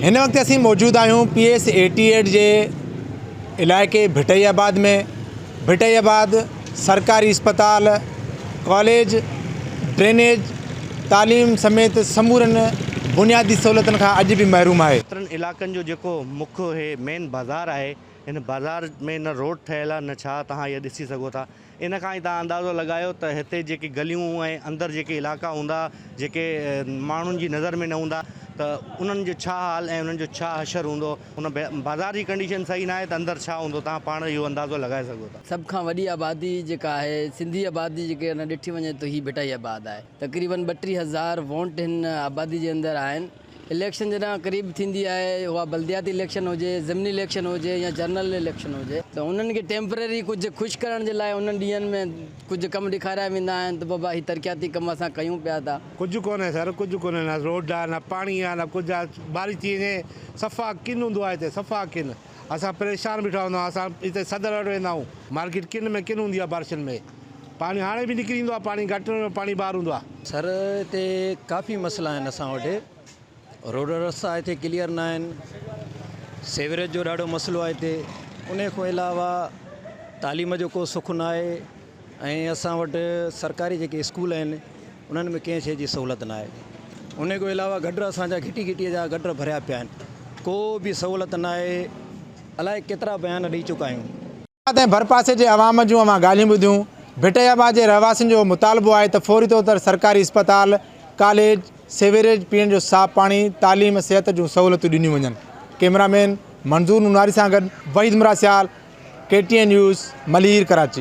هن وقت اسين موجود آهيون پي ايس ايٽي ايٽ جي علائقي ڀٽائي آباد ۾ ڀٽائي آباد سرڪاري اسپتال ڪاليج ڊرينيج تعليم سميت سمورن بنيادي سهولتن کان اڄ به محروم آهي. ڪيترن علائقن جو جيڪو مک هي مين بازار آهي هن بازار ۾ نه روڊ ٺهيل آهي نه ڇا توهان اهي ڏسي سگهو ٿا ان کان ئي توهان اندازو لڳايو ته هتي جيڪي گليون ۽ اندر جيڪي علائقا هوندا جيڪي ماڻهن جي نظر ۾ نه هوندا ته انهن جو ڇا حال ۽ انهن جو ڇا حشر هوندو ان بازار جي ڪنڊيشن صحيح ناهي ته اندر ڇا هوندو توهان پاڻ اهو اندازو لڳائي سگهو ٿا. سڀ کان وڏي آبادي جيڪا آهي سنڌي آبادي جيڪي ان ڏٺي وڃي ته هي ڀٽائي آباد آهي تقريبن 32 هزار وونٽ هن آبادي جي اندر آهن اليڪشن جڏهن قريب ٿيندي آهي اها بلدياتي اليڪشن هجي ضمني اليڪشن هجي يا جنرل اليڪشن هجي ته انهن کي ٽيمپرري ڪجهه خوش ڪرڻ جي لاء انهن ڏينهن ۾ ڪجهه ڪم ڏيکاريا ويندا آهن ته بابا هي ترقياتي ڪم اسان ڪيون پيا ٿا. ڪجهه ڪونهي سر ڪجهه ڪونهي نه روڊ آ نه پاڻي آ نه ڪجهه آ بارش ٿي وڃي صفا ڪن هوندو آ هتي صفا ڪن اسان پريشان بيٺا هوندا آهيون اسان هتي صدر وٽ ويندا آهيون مارڪيٽ ڪن ۾ ڪن هوندي آ بارشن ۾ پاڻي هاڻي به نڪري ايندو آ پاڻي گٽر ۾ پاڻي ٻاهر هوندو آ. سر هتي ڪافي مسئلا آهن اسان وٽ روڊ رستا هتي ڪليئر نه آهن سيوريج جو ڏاڍو مسئلو آهي هتي ان کان علاوه تعليم جو ڪو سک نه آهي ۽ اسان وٽ سرڪاري جيڪي اسڪول آهن انهن ۾ ڪنهن شيء جي سهولت نه آهي ان کان علاوه گٽر اسان جا گهٽي گهٽي جا گٽر ڀريا پيا آهن ڪو به سهولت نه آهي الائي ڪيترا بيان ڏئي چڪا آهيون. ۽ ڀرپاسي جي عوام جون اوهان ڳالهيون ٻڌيون، ڀٽائي آباد جي رهواسين جو مطالبو آهي ته فوري طور تر سرڪاري اسپتال، ڪاليج، سيوريج، پيئڻ جو صاف پاڻي، تعليم، صحت جون سهولتون ڏنيون وڃن. ڪئميرا مين منظور نوناري سان گڏ Waheed Murad Sial, K T N news, Malir, Karachi.